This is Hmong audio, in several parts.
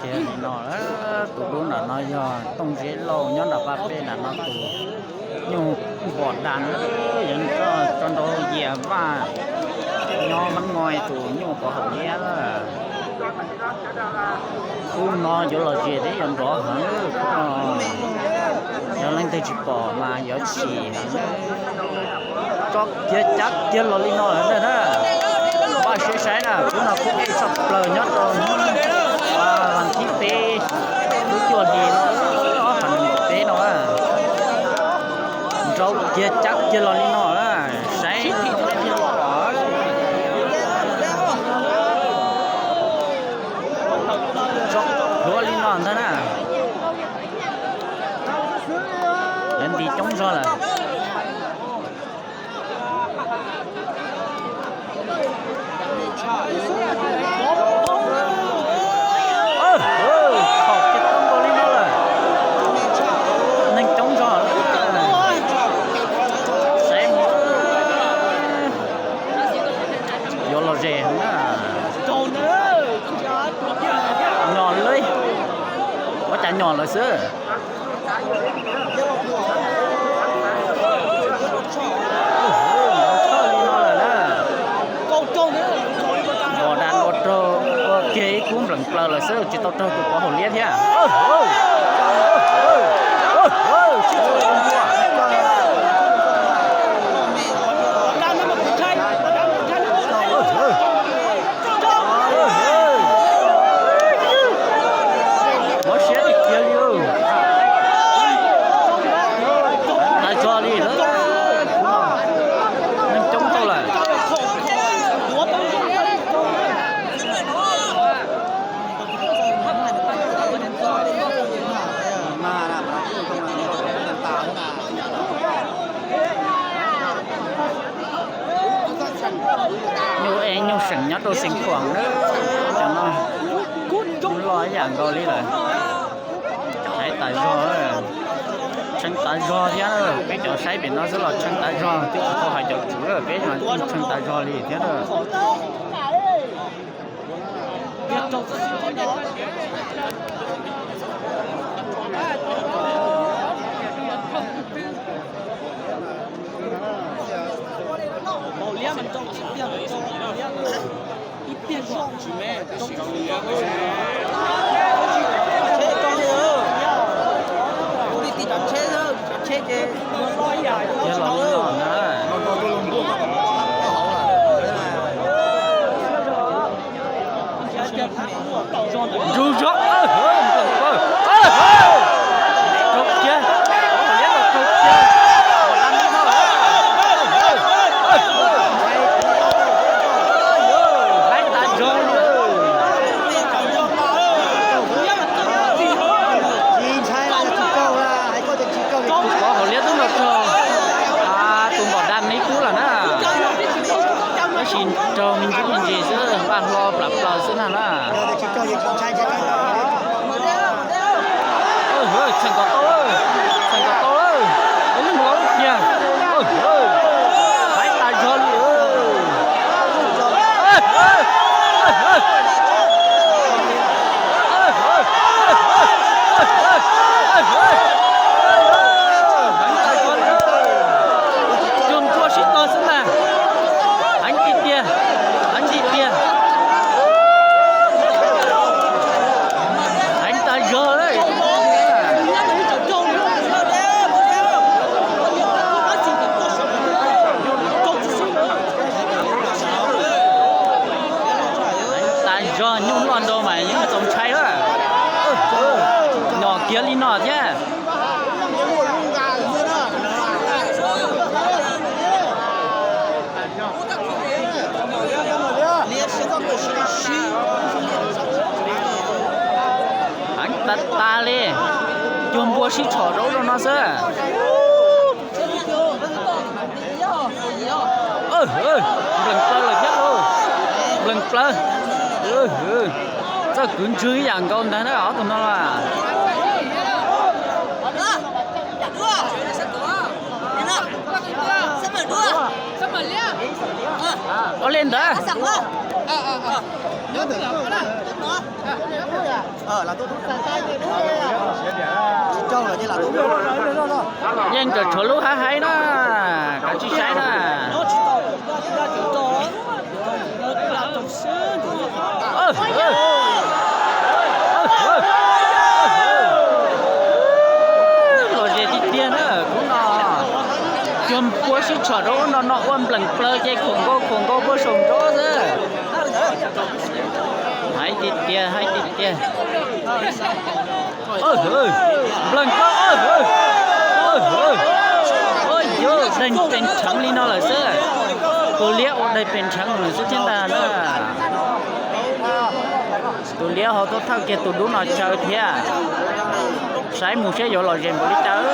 Kiag li no, tus dub nram no yog Tooj Zeb Lauj nyob nram Vaj Pej nram no tus nyuj npom das, yuav tso nrau Yias Vaj nyob Mab Ngoi tus nyuj pov haum liab. Khub no yuav lom zem thiab yuav nrov heev. Yog leej twg tsis pom mas yuav chim heev. Tso kiag cav kiag los li no lawm ntag na. Npaj siab saib na, khub no khub ej tshaj plaws nyob rau hnub vas thib peb lub cuaj hli ob phav nees nkaum peb no. Nrau kiag cav kiag los li no na, saib thiaj li pom. Tso plhuav li no ntag na. Lawv nti coob zog lawm. Thaum kiag tau nkaus li no lawm, neeg coob zog lawm. Saib, yuav lom zem heev na. Nyom lawm, ua cas nyom lawm xwb. Npom das ua raug, ua kiag ib khub nplees plaws lawm xwb, tsis tau raug tus pov haum liab thiab. Mob siab tiag tiag li. Tag zog li, neeg coob tau lawm. Nyuj ej nyuj seem nyob rau Xeev Khuam na, cov no loj ib yam nkaus li lawm. Hais tas zog, tshee tas zog thiab, peb cov saib pem no xwb los tshee tas zog, twb tsis tau hais cov tswv, peb no tshee tas zog li thiab. Ntsug zog, raug kiag, raug kiag. Hais tas zog li. Tus pov haum liab twb nrau raug tus npom das me ib kub lawm na. Tab sis raug me ntsis me ntsis xwb, npaj hlo plam plaws xwb na na. Txheem kom tau, txheem kom tau, ib leeg laub tiag. Hais tas zog li. Cuag npua sib tog xwb mas. Heev tiag tiag, heev tiag tiag. Heev tas zog lawm. Heev tas zog, nyuj loj nrau mas yeej txaus ntshai lawm. Nyom kiag li no thiab. Heev tas tas li, cuag npua sib tshom rau ub rau no xwb. Nplees plaws lawm thiab lauj, nplees plaws. Txawj kwv ntswg ib yam nkaus ntag na ob tug no los. Ua li ntawd. Yeej tseem tshuav lub haib haib na, kav tsij saib na. Lom zem tiag tiag na, kuv no cuag npua sib tshom rau ub no no ua npleem plaws ces khuam nkaus khuam nkaus puag saum nraud xwb. Haib tiag tiag, haib tiag tiag. Npleem plaws, daig pes nrheev li no lawm xwb. Tus liab ua daig pes nrheev lawm xwb thiab ntag na. Tus liab ho tuaj thawj kiag tus dub no tsawv thiab. Saib mus saib yuav lom zem npaum li cas.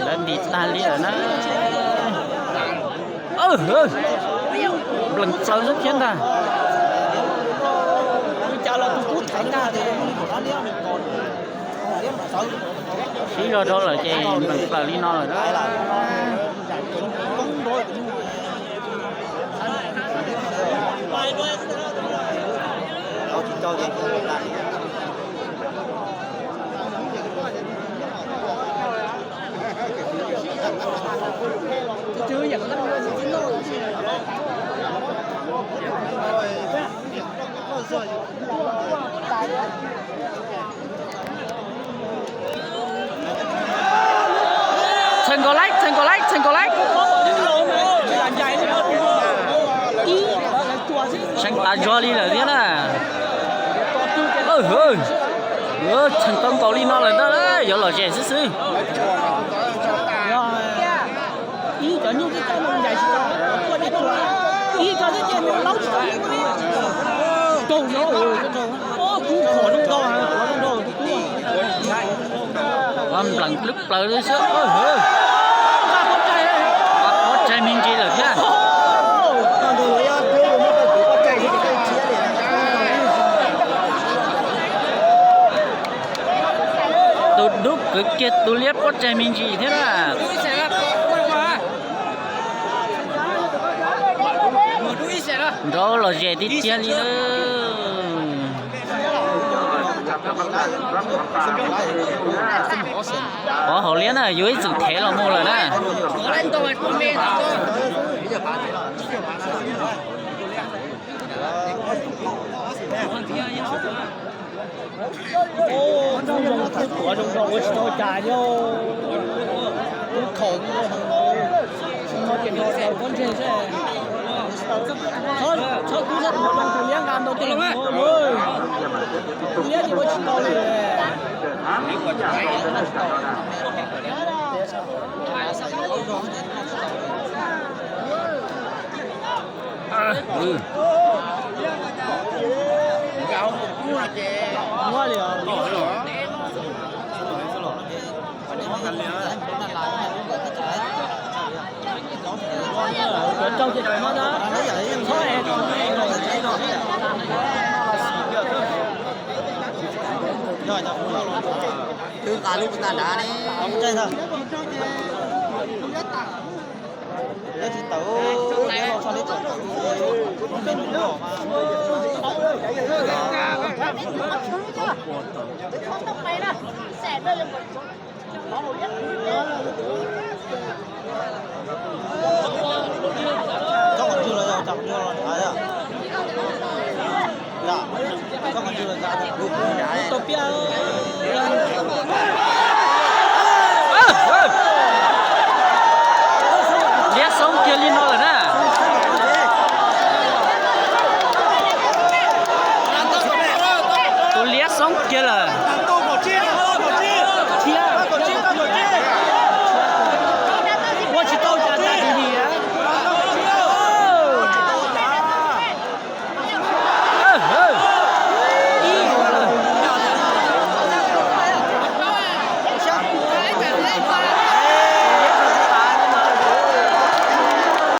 Lawv ntim tag li lawm na. Nplees plaws xwb thiab ntag. Sib zog rau lawm ces nplees plaws li no lawm na. Txheem nkaus laib, txheem nkaus laib, txheem nkaus laib. Txheem tas zog li lawm thiab na. Txheem tau nkaus li no lawm ntag, yuav lom zem xwb xwb. Nplees plwb plaws li xwb. Pob tsaig me ntsis lawm thiab. Tus dub kwv kiag tus liab pob tsaig me ntsis thiab na. Nrov lom zem tiag tiag li. Pov haum liab na, yuav ib txwm thev los mus lawm na. Tuav zoo nraug ua tsis tau cas li. Kub khaum no ces nrog tau pob ntseg xwb. Txhob kub txhob tuav zoo tus liab nqa ntau tej los. Tus liab ces ua tsis tau li. Twb nqa lub ntaj nrad ne. Liab xoob kiag li no lawm na. Tus liab xoob kiag lawm.